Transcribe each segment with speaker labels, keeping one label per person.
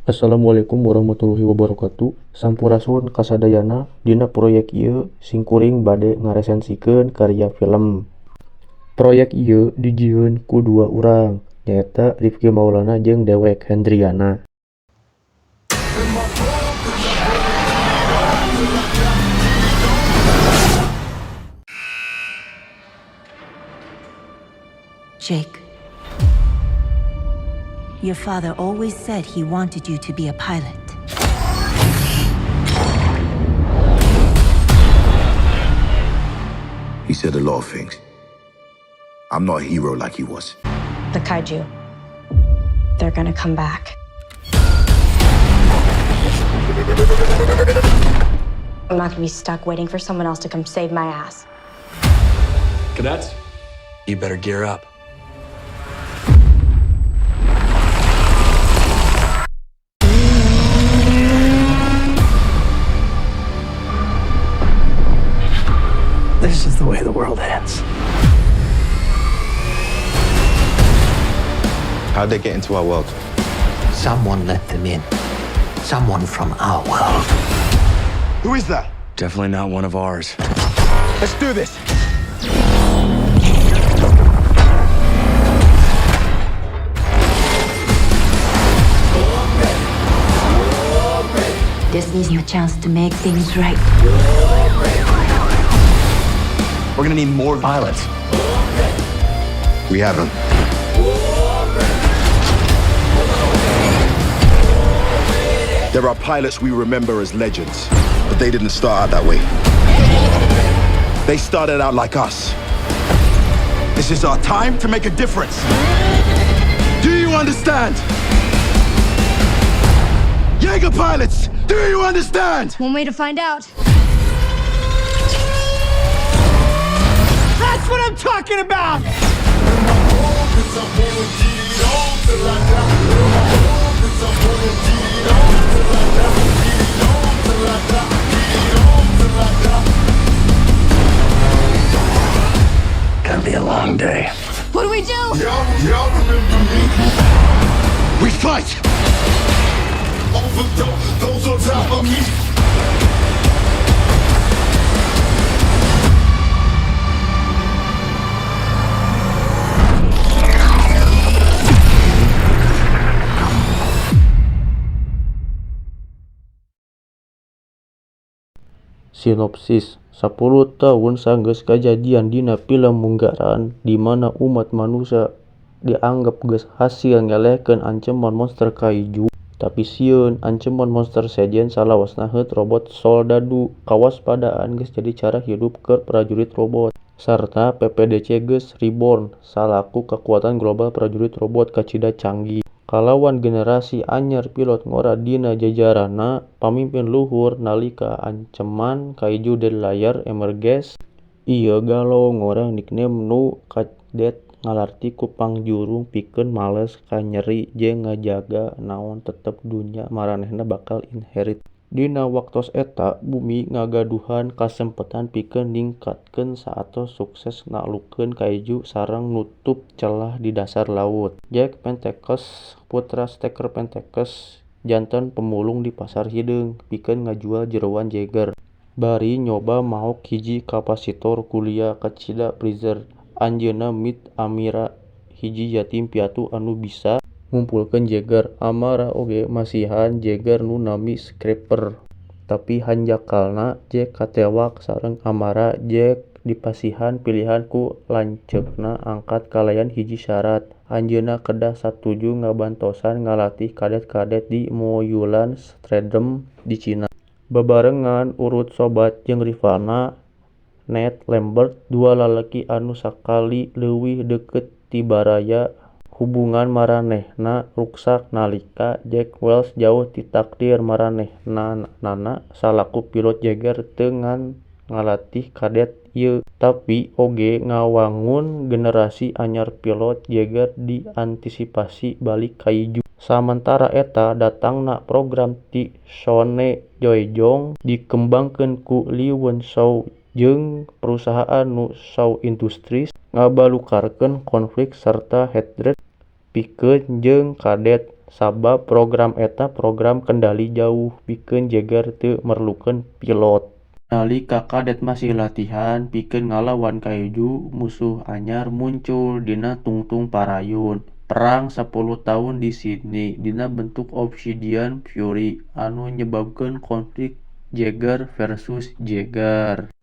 Speaker 1: Assalamualaikum warahmatullahi wabarakatuh. Sampurasun kasadayana. Dina proyek ieu simkuring bade ngaresensikeun karya film. Proyek ieu dijieun ku dua urang, nyaeta Rifki Maulana jeung Dewek Hendriana.
Speaker 2: Jake, your father always said he wanted you to be a pilot.
Speaker 3: He said a lot of things. I'm not a hero like he was.
Speaker 4: The kaiju. They're gonna come back. I'm not gonna be stuck waiting for someone else to come save my ass.
Speaker 5: Cadets, you better gear up.
Speaker 6: This is the way the world ends.
Speaker 7: How'd they get into our world?
Speaker 6: Someone let them in. Someone from our world.
Speaker 3: Who is that?
Speaker 5: Definitely not one of ours.
Speaker 3: Let's do this.
Speaker 2: This is your chance to make things right.
Speaker 5: We're gonna need more pilots.
Speaker 3: We have them. There are pilots we remember as legends, but they didn't start out that way. They started out like us. This is our time to make a difference. Do you understand? Jaeger pilots, do you understand?
Speaker 4: One way to find out.
Speaker 6: That's what I'm talking about! Gonna be a long day.
Speaker 4: What do we do?
Speaker 3: We fight!
Speaker 1: Sinopsis 10 taun sanggeus kajadian dina film munggaran di mana umat manusia dianggep geus hasil ngelehkeun anceman monster kaiju, tapi sieun anceman monster sejen salawasna heut robot soldadu. Kawaspadaan geus jadi cara hirup keur prajurit robot. Sarta PPDC geus reborn salaku kakuatan global prajurit robot kacida canggih. Kalawan generasi anyar pilot ngora dina jajaranna pamimpin luhur nalika anceman kaiju Dead Layer emerges. Ieu galau ngora nickname nu kadet ngalarti ku pangjurung pikeun males ka nyeri jeung ngajaga naon tetep dunya maranehna bakal inherit. Dina waktos eta bumi ngagaduhan kasempetan pikeun ningkatkeun saatos sukses naklukkeun kaiju sareng nutup celah di dasar laut. Jake Pentecost, putra Stacker Pentecost, janten pemulung di pasar hideung pikeun ngajual jeroan Jaeger. Bari nyoba maok hiji kapasitor kulia kacida Freezer. Anjeunna meet Amira, hiji yatim piatu anu bisa ngumpulkeun Jaeger. Amara oge masihan Jaeger nu nami Scrapper. Tapi hanjakalna Jake katewak sareng Amara. Jake dipasihan pilihan ku lanceukna angkat kalayan hiji syarat. Anjeunna kedah satuju ngabantosan ngalatih kadet-kadet di Moyulan Stradem di Cina. Babarengan urut sobat jeung rivalna Nate Lambert, dua lalaki anu sakali leuwih deukeut ti baraya. Hubungan maranehna ruksak nalika Jack Welch jauh ti takdir maranehnana salaku pilot Jaeger teu ngan ngalatih kadet ieu, tapi oge ngawangun generasi anyar pilot Jaeger di antisipasi balik kaiju. Samantara eta datangna program ti Soon Joe-jong dikembangkeun ku Lee Won-soo jeung perusahaan nu Shaw Industries ngabalukarkeun konflik sarta hatred pikeun jeung kadet. Sabab program eta program kendali jauh pikeun Jaeger teu merlukeun pilot. Nalika kadet masih latihan pikeun ngalawan kaiju, musuh anyar muncul dina tungtung parayun. Perang 10 taun di Sydney dina bentuk Obsidian Fury anu nyebabkeun konflik Jaeger versus Jaeger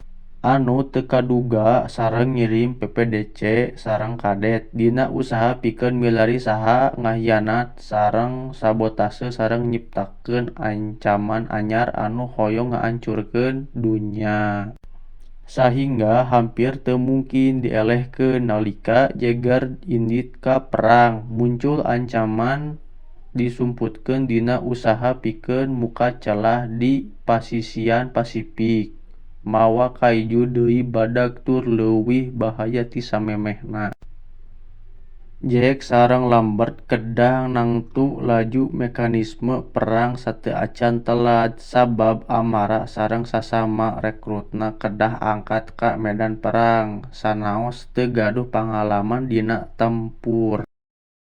Speaker 1: anu teu kaduga sareng ngirim PPDC sareng kadet dina usaha pikeun milari saha ngahianat sareng sabotase sareng nyiptakeun ancaman anyar anu hoyong ngaancurkeun dunya. Sahingga hampir teu mungkin dielehkeun nalika Jaeger indit ka perang muncul ancaman disumputkeun dina usaha pikeun muka celah di pasisian Pasifik mawa kaiju deui badag tur leuwih bahaya ti samemehna. Jack sareng Lambert kedah nangtu laju mekanisme perang sateuacan telat sabab Amara sareng sasama rekrutna kedah angkat ka medan perang sanaos teu gaduh pangalaman dina tempur.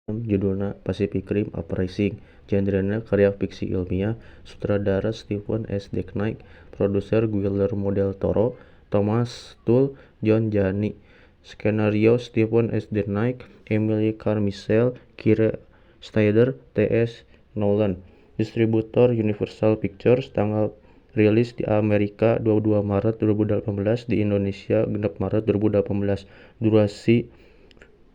Speaker 1: Judulna Pacific Rim Uprising, genrena karya fiksi ilmiah, sutradara Steven S. DeKnight, produser Guillermo del Toro, Thomas Tull, John Janney. Skenario Steven S. DeKnight, Emily Carmichael, Kira Snyder, T. S. Nowlin. Distributor Universal Pictures, tanggal rilis di Amerika 22 Maret 2018, di Indonesia 6 Maret 2018. Durasi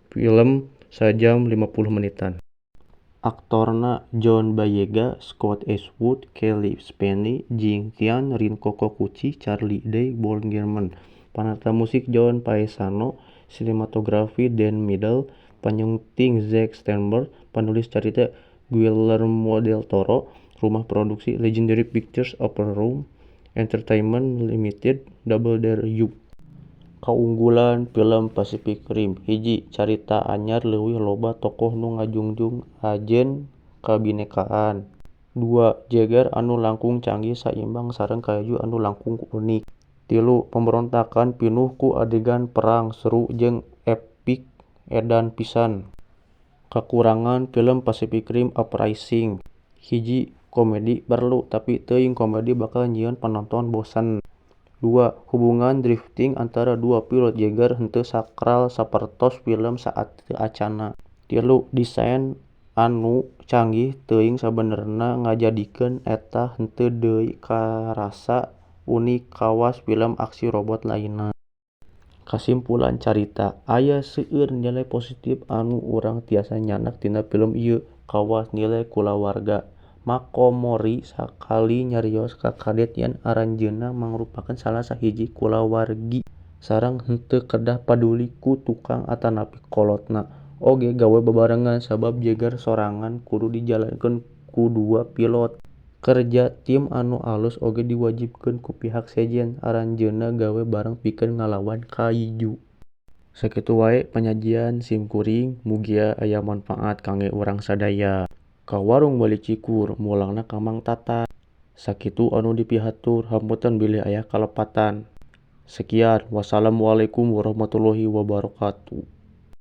Speaker 1: film sajam 50 menitan. Aktorna John Boyega, Scott Eastwood, Cailee Spaeny, Jing Tian, Rinko Kikuchi, Charlie Day, Burn Gorman. Panata musik John Paesano, sinematografi Dan Mindel, panyunting Zack Sternberg, panulis carita Guillermo del Toro, rumah produksi Legendary Pictures, Upper Room Entertainment Limited, Double Dare You. Kaunggulan film Pacific Rim 1. Carita anyar leuwih loba tokoh nu ngajungjung ajen kabinekaan. 2. Jaeger anu langkung canggih saimbang sareng kaiju anu langkung unik. 3. Pemberontakan pinuh ku adegan perang seru jeung epik edan pisan. Kakurangan film Pacific Rim Uprising 1. Komedi perlu tapi teuing komedi bakal nyieun panontonna bosen. 2. Hubungan drifting antara dua pilot Jaeger henteu sakral sapertos film sateuacanna. 3. Desain anu canggih teuing sabenerna ngajadikeun eta henteu deui karasa unik kawas film aksi robot lainna. Kasimpulan carita, aya seueur nilai positif anu urang tiasa nyandak tina film ieu kawas nilai kulawarga. Mako Mori sakali nyarios ka kadet yen aranjeunna mangrupakeun salah sahiji kulawargi sareng henteu kedah paduli ku tukang atanapi kolotna oge gawe babarengan sabab Jaeger sorangan kudu dijalankeun ku dua pilot. Kerja tim anu alus oge diwajibkeun ku pihak sejen aranjeunna gawe bareng pikeun ngalawan kaiju. Sakitu wae panyajian sim kuring mugia aya manfaat kangge urang sadaya. Ka warung meuli cikur mulangna ka Mang Tata. Sakitu anu dipihatur hapunten bilih aya kalepatan. Sekian wassalamualaikum warahmatullahi wabarakatuh.